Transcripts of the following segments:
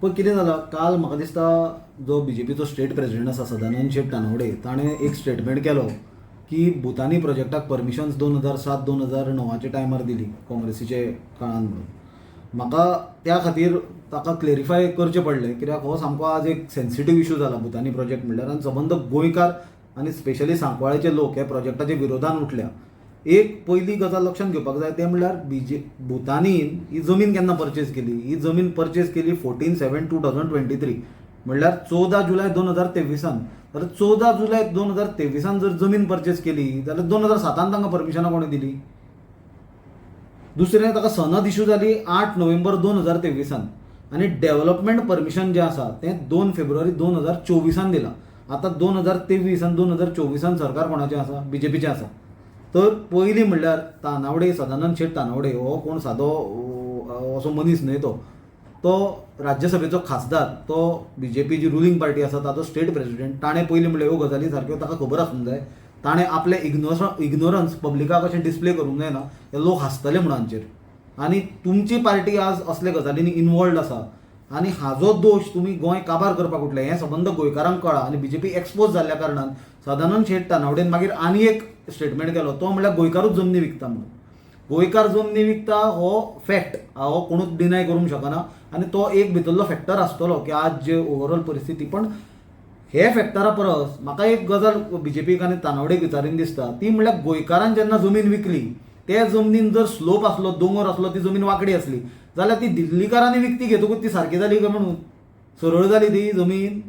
पळय कितें जालां, काल म्हाका दिसता जो बीजेपीचो स्टेट प्रेजिडेंट आसा सदानंद शेट तानावडे, ताणें एक स्टेटमेंट केलो की भुतानी प्रोजेक्टाक परमिशन्स 2007 2009च्या टायमार दिली काँग्रेसीचे काळान म्हणून. म्हाका त्या खातीर ताका क्लेरिफाय करचें पडलें, कित्याक हो सामको आज एक सेन्सिटीव इशू जाला भुतानी प्रोजेक्ट म्हणल्यार, आनी सबंद गोंयकार आनी स्पेशली सांकवाळेचे लोक ह्या प्रोजेक्टाच्या विरोधान उठल्या. एक पयली गजाल लक्षांत घेवपाक जाय, तें म्हणल्यार बीजे भुतानीन ही जमीन केन्ना परचेज केली? ही जमीन परचेज केली 14/7/2023, म्हणल्यार 14 जुलय 2023न. जाल्यार 14 जुलय 2023न जर जमीन परचेज केली जाल्यार 2007न तांकां परमिशनां कोणें दिली? दुसरें, ताका सनद इशू जाली 8 नोव्हेंबर 2023न आनी डेव्हलपमेंट परमिशन जें आसा तें 2 फेब्रुवारी 2024न दिलां. आतां 2023 आनी 2024न सरकार कोणाचें आसा? बीजेपीचें आसा. तर पयलीं म्हणल्यार तानावडे, सदानंद शेट तानावडे हो कोण सादो असो मनीस न्हय. तो तो राज्यसभेचो खासदार, तो बीजेपी जी रुलींग पार्टी आसा ताचो स्टेट प्रेसिडेंट. ताणें पयलीं म्हणल्यार ह्यो गजाली सारक्यो ताका खबर आसूंक जाय. ताणें आपलें इग्नोरन्स पब्लिकाक अशें डिस्प्ले करूंक जायना, हे लोक हांसतले म्हणून हांचेर. आनी तुमची पार्टी आज असले गजालींनी इनवॉल्ड आसा आनी हाजो दोश तुमी गोंय काबार करपाक उठले हें सबंद गोंयकारांक कळ्ळां. आनी बीजेपी एक्सपोज जाल्ल्या कारणान सदानंद शेट तानावडेन मागीर आनी एक स्टेटमेंट केलो, तो म्हणल्यार गोंयकारूच जमनी विकता म्हणून. गोंयकार जमनी विकता हो फॅक्ट, हो कोणूच डिनाय करूंक शकना आनी तो एक भितरलो फॅक्टर आसतलो की आज जे ओवरऑल परिस्थिती. पण हे फॅक्टरा परस म्हाका एक गजाल बीजेपीक आनी तानावडेक विचारीन दिसता, ती म्हणल्यार गोंयकारान जेन्ना जमीन विकली, ते जमनीन जर स्लोप आसलो, दोंगर आसलो, ती जमीन वांकडी आसली जाल्यार ती दिल्लीकारांनी विकती घेतकूच ती सारकी जाली काय म्हणून, सरळ जाली ती जमीन?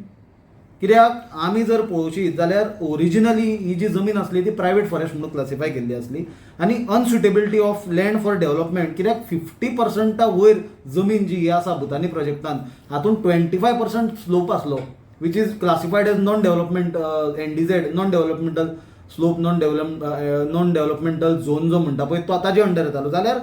कित्याक आमी जर पळोवशी जाल्यार ओरिजिनली ही जी जमीन आसली ती प्रायवेट फॉरेस्ट म्हणून क्लासिफाय केल्ली आसली आनी unsuitability of land for development, कित्याक 50%ा वयर जमीन जी ही आसा भुतानी प्रोजेक्टान, हातूंत 25% स्लोप आसलो, which is classified as non development NDZ, non developmental slope, non developmental zone जो म्हणटा पळय, तो ताजे अंडर येतालो. जाल्यार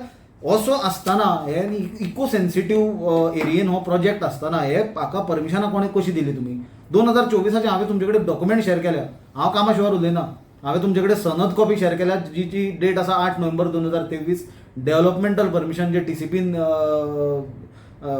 असो आसतना, हे इको सेन्सिटीव एरियेन हो प्रोजेक्ट आसतना हे हाका परमिशनां कोणें कशी दिली तुमी? 2024चें हांवें तुमचे कडेन डॉक्युमेंट शेअर केल्या. हांव कामा शिवाय उलयना. हांवें तुमचे कडेन सनद कॉपी शेअर केल्या, जिची डेट आसा 8 नोव्हेंबर 2023. डेव्हलपमेंटल परमिशन जे टीसीपीन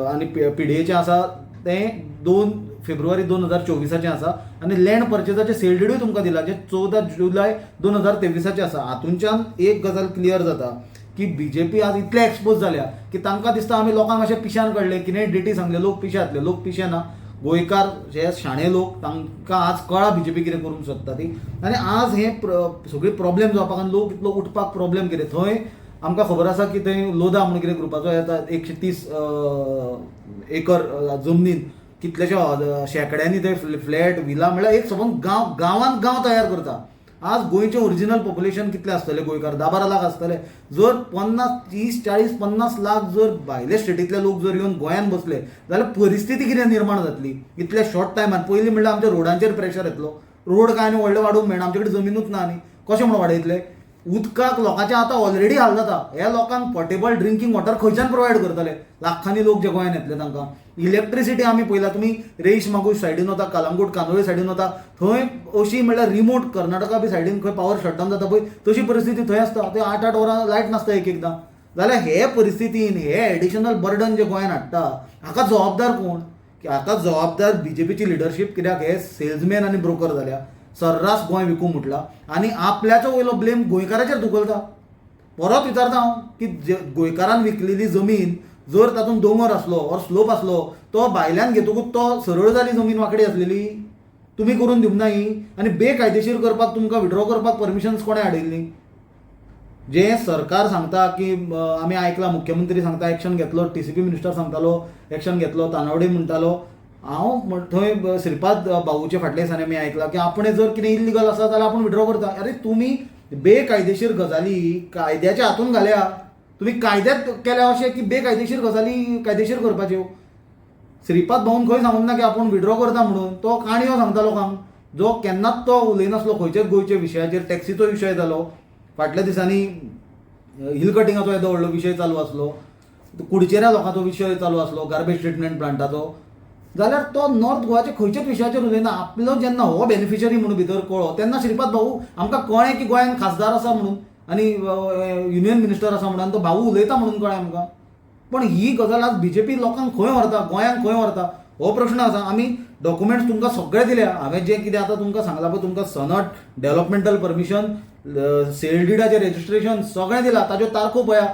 आनी पीडीएचें आसा तें 2 फेब्रुवारी 2024चें आसा आनी लँड पर्चेजाचें सेल डिडूय तुमकां दिला, जें 14 जुलय 2023चें आसा. हातूंच्यान एक गजाल क्लियर जाता की बीजेपी आज इतले एक्सपोज जाल्या की तांकां दिसता आमी लोकांक अशें पिश्यान काडले, कितेंय डेटी सांगले, लोक पिशे जातले. लोक पिशे ना. गोंयकार हे शाणे लोक, तांकां आज कळ्ळा बीजेपी कितें करूंक सोदता ती. आनी आज हे सगळी प्रॉब्लेम जावपाक आनी लोक इतलो उठपाक प्रॉब्लेम कितें, थंय आमकां खबर आसा की थंय लोधा म्हणून कितें ग्रुपाचो येता, 130 एकर जमनीन कितलेशे शेंकड्यांनी थंय फ्लॅट, विला, म्हणल्यार एक सबंद गांव, गांवांत गांव तयार करता. आज गोंयचें ओरिजिनल पॉप्युलेशन कितलें आसतलें गोंयकार? 10-12 लाख आसतले. जर 50, 30, 40, 50 लाख जर भायले स्टेटींतले लोक जर येवन गोंयांत बसले जाल्यार परिस्थिती कितें निर्माण जातली इतल्या शॉर्ट टायमान? पयलीं म्हणल्यार आमच्या रोडांचेर प्रेशर येतलो. रोड काय आनी व्हडले वाडोवंक मेळना, आमचे कडेन जमिनूच ना आनी कशें म्हणून वाडयतले? उदकाक लोकांचे आतां ऑलरेडी हाल जाता. ह्या लोकांक पोटेबल ड्रिंकींग वॉटर खंयच्यान प्रोवायड करतले, लाखांनी लोक जे गोंयांत येतले तांकां? इलेक्ट्रिसिटी आमी पळयला, तुमी रेईश मागूश सायडीन वता, कलंगूट कांदोळे सायडीन वता, थंय अशी म्हणल्यार रिमोट कर्नाटका बी सायडीन खंय पावर शटडावन जाता पळय, तशी परिस्थिती थंय आसता. थंय 8-8 वरां लायट नासता एक एकदां. जाल्यार हे परिस्थितीन हे एडिशनल बर्डन जे गोंयान हाडटा, हाका जबाबदार कोण? की हाका जबाबदार बीजेपीची लिडरशीप, कित्याक हे सेल्समॅन आनी ब्रोकर जाल्या, सर्रास गोंय विकूंक म्हटलां आनी आपल्याचो वयलो ब्लेम गोंयकाराचेर धुकलता. परत विचारता हांव की गोंयकारान विकलेली जमीन जर तातूंत दोंगर आसलो ऑर स्लोप आसलो, तो भायल्यान घेतकूच तो सरळ जाली जमीन वांकडी आसलेली? तुमी करून दिवंक ना ही आनी बेकायदेशीर करपाक तुमकां विड्रॉ करपाक परमिशन्स कोणें हाडिल्ली? जें सरकार सांगता की आमी आयकलां, मुख्यमंत्री सांगता एक्शन घेतलो, टीसीपी मिनिस्टर सांगतालो एक्शन घेतलो, तानावडे म्हणटालो. हांव थंय श्रीपाद भाऊचे फाटल्या दिसांनी आमी आयकलां की आपणें जर कितें इल्लिगल आसा जाल्यार आपूण विड्रॉ करता. अरे, तुमी बेकायदेशीर गजाली कायद्याच्या हातून घाल्या. तुमी कायद्यात केल्या अशें की बेकायदेशीर गजाली कायदेशीर करपाच्यो. श्रीपाद भाऊन खंय सांगूंक ना की आपूण विड्रॉ करता म्हणून. तो काणयो सांगता लोकांक, जो केन्नाच तो उलयनासलो खंयच्याच गोंयच्या विशयाचेर. टॅक्सीचो विशय जालो, फाटल्या दिसांनी हिल कटिंगाचो येदो व्हडलो विशय चालू आसलो, कुडचेऱ्या लोकांचो विशय चालू आसलो, गार्बेज ट्रिटमेंट प्लांटाचो, जाल्यार तो नॉर्थ गोवाच्या खंयच्याच विशयाचेर उलयना. आपलो जेन्ना हो बेनिफिशरी म्हणून भितर कळ्ळो तेन्ना श्रीपाद भाऊ आमकां कळ्ळें की गोंयांत खासदार आसा म्हणून आनी युनियन मिनिस्टर आसा म्हणून, आनी तो भाऊ उलयता म्हणून कळ्ळें आमकां. पण ही गजाल आज बीजेपी लोकांक खंय व्हरता, गोंयांक खंय व्हरता, हो प्रश्न आसा. आमी डॉक्युमेंट्स तुमकां सगळे दिल्या. हांवें जें कितें आतां तुमकां सांगलां पळय, तुमकां सनट डेव्हलपमेंटल परमिशन, सेल डिडाचें रेजिस्ट्रेशन सगळें दिलां, ताच्यो तारखो पळया.